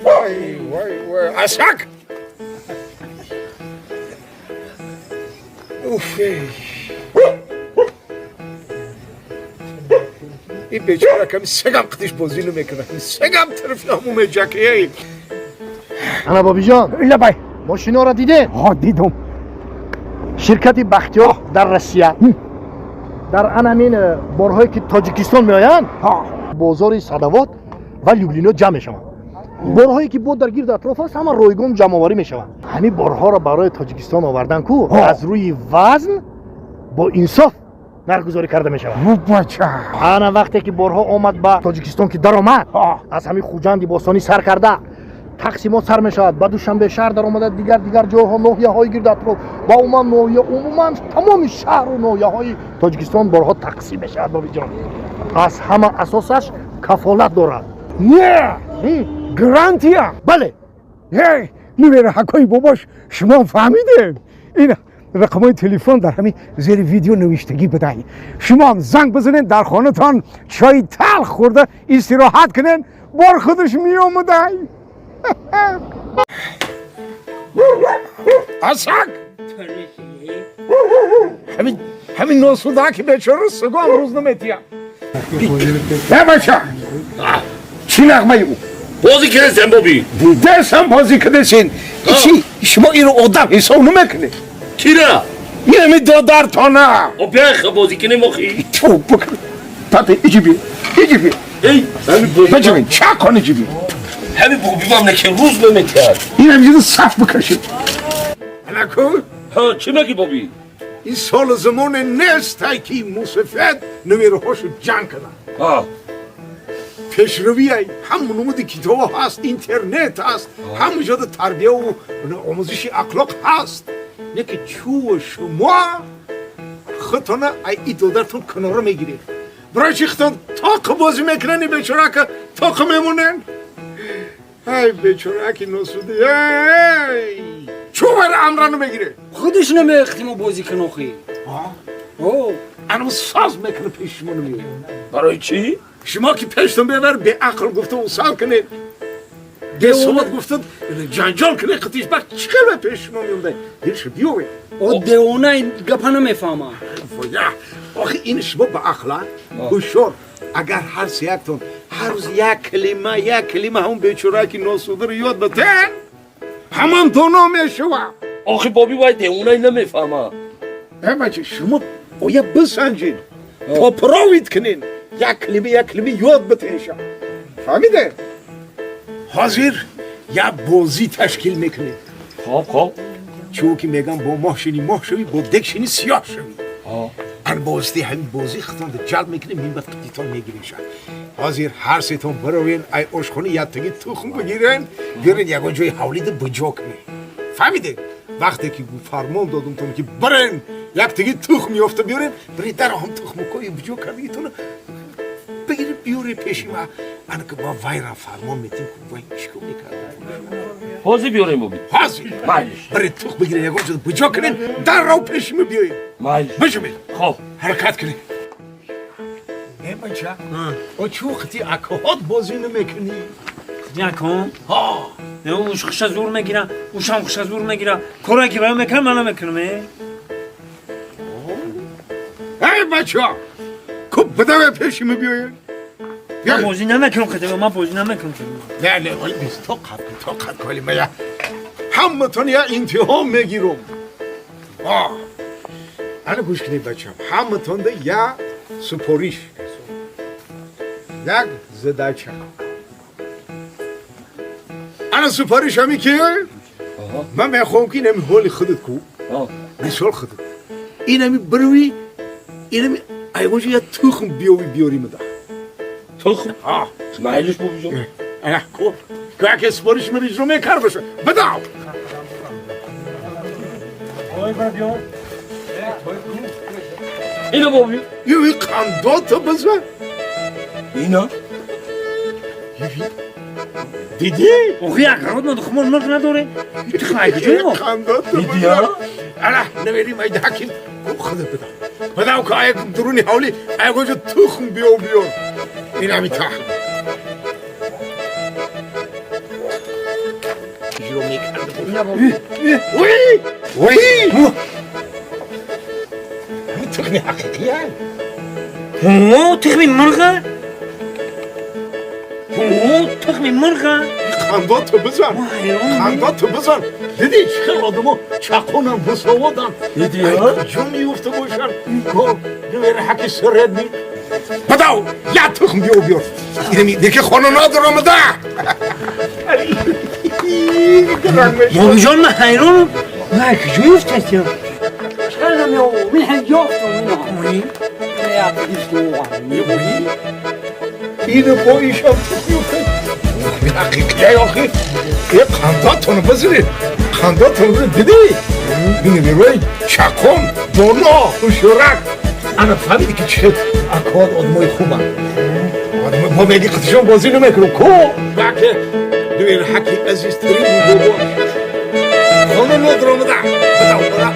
Вай, вай, вай, асак! Уф, эй. Ин бечора ками сегам қитиш бозӣ намекунад. Сегам тарафи ҳамун меҷаки, эй. Ана, бобиҷон. Лабай. Мошиноро дидед? Ҳо, дидум. Ширкати Бахтиёр дар Россия дар анамин борҳое, ки Тоҷикистон меоянд, бозори Садовод ва Люблино ҷамъ мешаванд. Борҳое, ки бо дар гирду атроф аст, ҳама ройгон ҷамъоварӣ мешаванд. Ҳамин борҳоро барои Тоҷикистон овардан ку аз рӯи вазн бо инсоф нархгузорӣ карда мешавад. Бача. Ана, вақте ки борҳо омад ба Тоҷикистон, ки даромад, аз ҳамин Хуҷанди бостонӣ сар карда, тақсимот сар мешавад, ба Душанбе шаҳр даромада, дигар дигар ҷойҳо, ноҳияҳои гирду атроф ва умуман ноҳия, умуман тамоми шаҳру ноҳияҳои Тоҷикистон борҳо тақсим мешавад. Бобиҷон, аз ҳама асосаш кафолат дорад. Не, гарантия. Бале. Эй, нумера ҳакои бобош, шумо фаҳмидем. Ин рақамҳои телефон дар ҳамин зери видео навиштагӣ будай. Шумо занг бизанед, дар хонатон чои талх хӯрда истироҳат кунед, бор худаш меомадай. Асак, ҳамин носудаки бечора сугам рӯз наметиям. Э, бача, чӣ нағмаи ӯ? Бозӣ кардесен, боби. Дидесам, бозӣ кардесен. Чӣ, шумо инро одам ҳисоб намекунед? Кира? Инами додартона. О, биёй, бозӣ кунем охи. Ту бикун, тати, иҷи би, иҷи би. Эй, ҳами боби. Бачавин, чакон, иҷи би. Ҳами боби вам неки рӯз наметиҳад. Инам ҷиду саф бикашид. Анаку. Ҳа, чӣ меги, боби? Ин соли замоне нестай, ки мусафед номераҳошо ҷанг кунад. Пешравиай ҳам намуди китобҳо ҳаст, интернет ҳаст, ҳама ҷода тарбияву омӯзиши ахлоқ ҳаст. Не ки чӯ шумо худтона ай и додартон канора мегиред. Барои чи худтон тоқ бозӣ мекунанд, бечорака тоқ мемонанд? Ай, бечораки носуди, эй, чӯ вара амра намегиред? Худаш намехти мо бозӣ кун охи. О. Ану соз мекунад, пеши шумо намеояд. Барои чӣ? Шумо ки пештон бевар, беақл гуфта усал кунед, бесавод гуфта ҷанҷол кунед, қитиш бак чӣ хел пеши шумо меомда? Дилша биёвед. О, девона, гапа намефаҳма. Воя, охи ин шумо ба ақла ҳушёр. Агар ҳар сеяктон ҳар рӯз як калима, як калима ҳамон бечораки носударо ёд батен, ҳамон доно мешава. Охи, боби, вай девонаи намефаҳма. Э, бача, шумо оя бисанҷед, поправить кунед, як калима, як калима ёд битенша. Фаҳмиде? Ҳозир як бозӣ ташкил мекунем. Хоб, хоб. Чӯ ки мегам, бо моҳ шини моҳ шавӣ, бо дег шини сиёҳ шавӣ. Ан бозди ҳамин бозӣ хитонда ҷалб мекунем, минбаъд қититон мегиреша. Ҳозир ҳар сетон баровен, ай ошхона яктаги тухм бигирен, биёрен, ягон ҷои ҳавлида буҷо кунед. Фаҳмиде? Вақте ки фармон додумтон, ки барен, яктаги тухм ёфта биёрен, барен, дар ҳам тухмукои буҷо кардагитона бигиред, биёре пеши ма. Ана ки ма вайрам фармон метим, ку вай чикор мекард. Ҳозир биёрем, боби. Ҳозир. Майлиш. Баред, тухм бигиред, ягон ҷо буҷо кунед, даррав пеши ма биёед. Майлиш. Бижумед. Хоб. Ҳаракат кунед. Э, бача, о, чӯ қити акоҳот бозӣ намекунӣ? Якон. Ҳа. Уш хуша зур мегира, ушам хуша зур мегира. Коре ки вай мекунам, ман намекунам, э. Эй, бача, ку бидаве, пеши ма биёед. Ман бозӣ намекунам хати, ман бозӣ намекунам. Не, не, вали бис, тоқат кун, тоқат кун, вали ма я ҳаматон я имтиҳон мегирам. Ана, гӯш кунед, бачам, ҳаматонда я супориш, як задача. Ана, супориш ҳами ки ман мехоҳам, ки инами ҳоли худат ку, мисол худат инами бирӯи, инами айгонҷо я тухм биёви, биёри мада. Тухм? Майлиш, бобиҷон. Ана ку яке супориш ман иҷро мекард боша, бидав. Ой, бабиён. Ина, боби. Юви, қандота биза. Ина. Дидӣ? Охи, як род ма тухмон мурғ надорем. Тухм ай куҷои мо? Қандота. Дидӣ, биза. а? Ана, намерим, ай ҳаким ку, худат бидав, бидав, ку ай дуруни ҳавли айгонҷо тухм биёв, биёр. Инами тухм. бозиро мекарда бошад. Ой! Ой! Ҳамин тухми ҳақиқия? Ҳо, тухми мурға? Ҳо, тухми мурға? Қандото бизан. Қандото бизан. Дидӣ чӣ хел одамо чақонам бусоводам. Дидӣ, Ай, ҳа? куҷо меёфта бошанд? Ко ҳаки средний. Бадав, я тухм биё биёр. Инами деки хона надорамада. Бобиҷон, ман ҳайронам. Ман куҷо ёфтастиям? Хеле мео, мин ёфтум ино. Ину бо ишам тухм ёфта. Ҳақиқия охи. Э қандатон бизанед. Қандатон бизанед. Дидӣ? Бини чақон, доно, ҳушёрак. Ана фаҳмидӣ ки чӣ хел акоат одамои хубанд. Мо меги қатишон бозӣ намекунем. Ко? Баке дуер ҳаки азизтарин бобо. Хона надорамада. Бадав, бара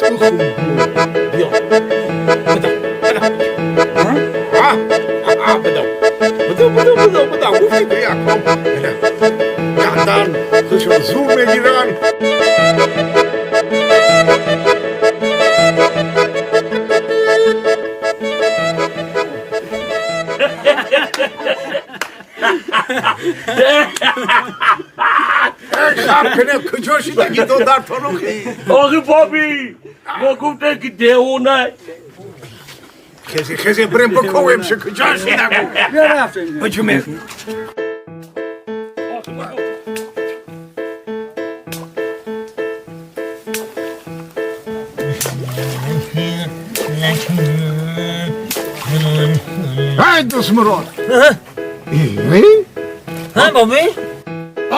тухм биё. Бадав, бадав. А, бадав. Бадав, бадав, бадав, бадав. Гуфти ки яком. Гандан, худшон зур мегиранд. Шаб кунед, куҷо шидаги додарто рухи? Охи боби, мо гуфтем ки девона. Хезе, хезе, бирем биковем ши куҷо шидагу. Биё рафтем. Ҳуҷуме. Ай, дӯстмурод. Э? Ҳа, боби?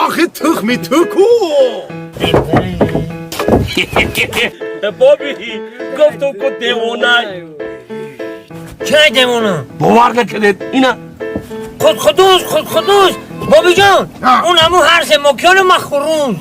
Охи тухми ту ку? Боби, гуфтум ку девона. Чай девона? Бовар накунед, ина. Худхудуз, худхудуз. Бобиҷон, А. он ҳамун ҳар се мокёну ман хурӯз.